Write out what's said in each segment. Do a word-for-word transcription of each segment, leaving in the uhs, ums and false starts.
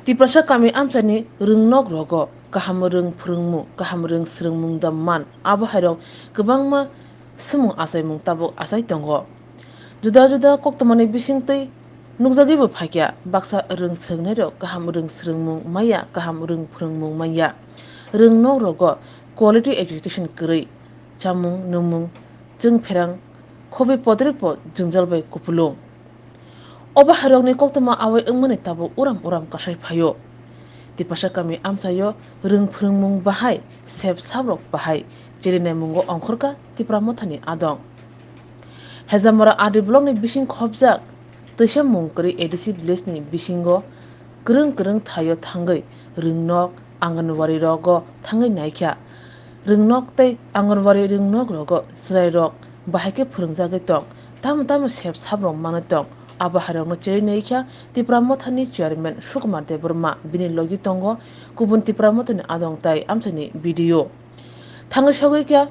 Tiprasa kami amchaini rwngnok rogo kaham rwng phrwngmung, kaham rwng swrwngmung da man, abo hairok kwbangma swmung achaimung tabuk achai tongo. Juda juda koktwmani bisingtwi nukjagwibo phaikha, baksa rwng swrwngnairok kaham rwng swrwngmung manya, kaham rwng phrwngmung manya. Rwngnok rogo quality education kwrwi, chamung, nwngmung, chwng pherang, khobi podrikbo jwngjal bai kupulung. Obo hairokni koktwma awai wngmani tabuk uram uram kasai phaio. Tipasa kami amchaio rwng phrwngmung bahai, sep sabrok bahai, cherinaimungo ongkhorkha Tipra Mothani adong. Hejamora R D blockni bising khopjak twisa mung kwrwi A D C villageni bisingo kwrwng kwrwng thaio thangwi rwngnok, Anganwadi rogo thangwi naikha. Rwngnok tei Anganwadi rwngnok rogo chwrairok bahai khe phwrwngjagwi tong, tamo tamo sep sabrok manwi tong. Abo hairokno chirwi naikha Tipra Mothani chairman Sukumar Debbarma, bini logi tongo kubun Tipra Mothani adong tai amchaini B D O. Thangwi sogwi kha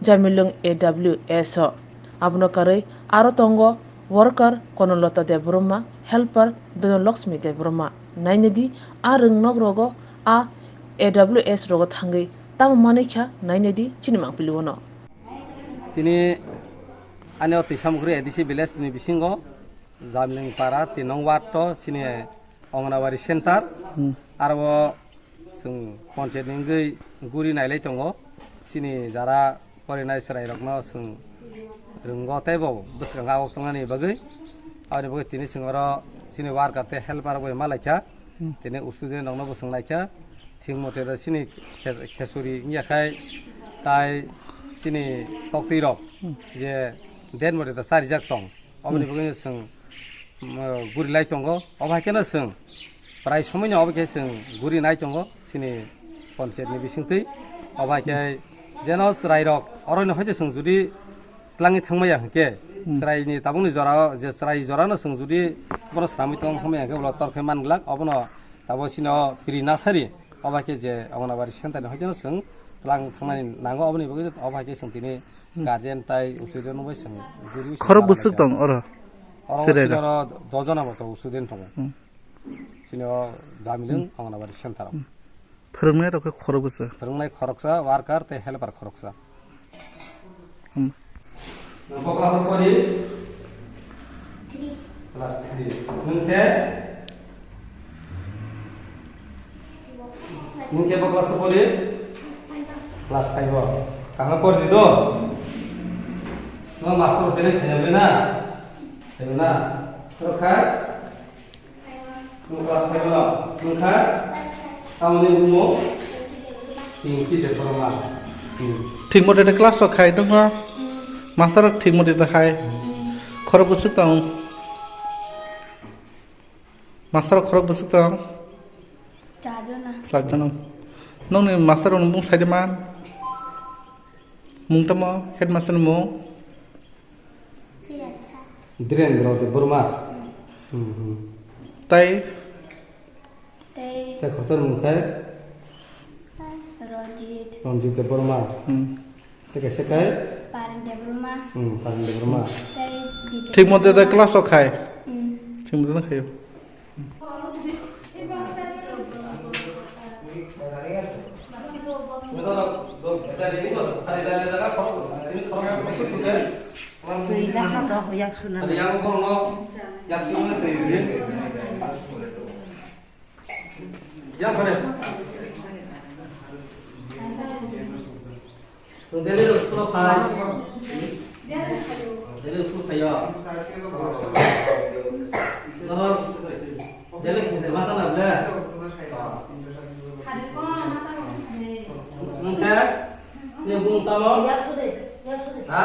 Jamilung A W S o. Abono karwi aro tongo worker Konolata Debbarma, helper Dhanalakshmi Debbarma. Nainadi a rwngnok rogo, a A W S rogo thangwi tamo manwi kha, nainadi chini mangpili uano. Tini ani o Twisamukri A D C village ni bisingo Jamling para tin nong ward to sini Anganwadi center. Hmm. Aro chwng panchayat ni wngwi guri nailai tongo. Sini jara porinai chwrairokno chwng rwngo tei bo bwskango agok tongnani bagwi. Aboni bagwi tini chwng oro sini worker tei helper bai malaikha. Hmm. Tini student rokno bo chwng naikha. Thik mote da sini khe-, khesuri wngya khai tai sini toktwi rok Hmm. je den mote da charijak tong. Oboni Hmm. bagwi chwng, um, guri lai tongo. Obo hai kheno chwng prai somoino obo khe chwng guri nai tongo sini panchayat ni bisingtwi. Obo hai khe jeno chwrairok orono hai je chwng judi twlangwi thangmaya hwnkhe, Hmm. chwraini tabukni jorao je chwrai jorano chwng judi bono swnamwi twlang thangmaya hwnkhe, ulo tor khe man glak, obono tabo sino piri nasari, obo hai khe je Anganwadi center ni hoiteno chwng twlang thangnani nango, oboni bagwi obo hai khe chwng tini Hmm. guardian tai usuido nungbai chwng guri Khorok bwswk tong oro? Oro Chwrairok? Sini oro dojona moto student tongo. Hmm. Sini o Jamilung Hmm. Anganwadi center o. Hmm. Phwrwngnai rok khe khorok bwswk? Phwrwngnai khoroksa, worker tei helper khoroksa. Hmm. Nang bo class o pori? Class three. Nwng khe? Nwng khe bo class o pori? Class five o. Kaham pori di do? No master tene khayam le na? Tene na? Rokha? Nwng class five o. Nwng kha? Tamoni bumo? Pinky Debbarma. Hmm. Thik mote de class rok khai tongma? Master rok thik mote de hai? Khorok bwswk tong? Master rok khorok bwswk tong? Chajona. Chajona. Nongni master rokni bung saide man? Mung tamo headmaster ni mung? Dhirendra Debbarma. Hmm, hmm. Tai? Tai. Tai khoroksa ni mung khe? Ranjit. Ranjit Debbarma. Hmm. Tei kaisa kai? Pareng Debbarma. Hmm, Pareng Debbarma. Tei Dipika Thik mote de Debbarma. Class o khai? Hmm. Thik mote de khayo. Twi da ha to yak suna. Yang mana? Daily school phai. Daily school phai ya. Daily masa na ble. Nang khe? Ni bung tamo? Ha?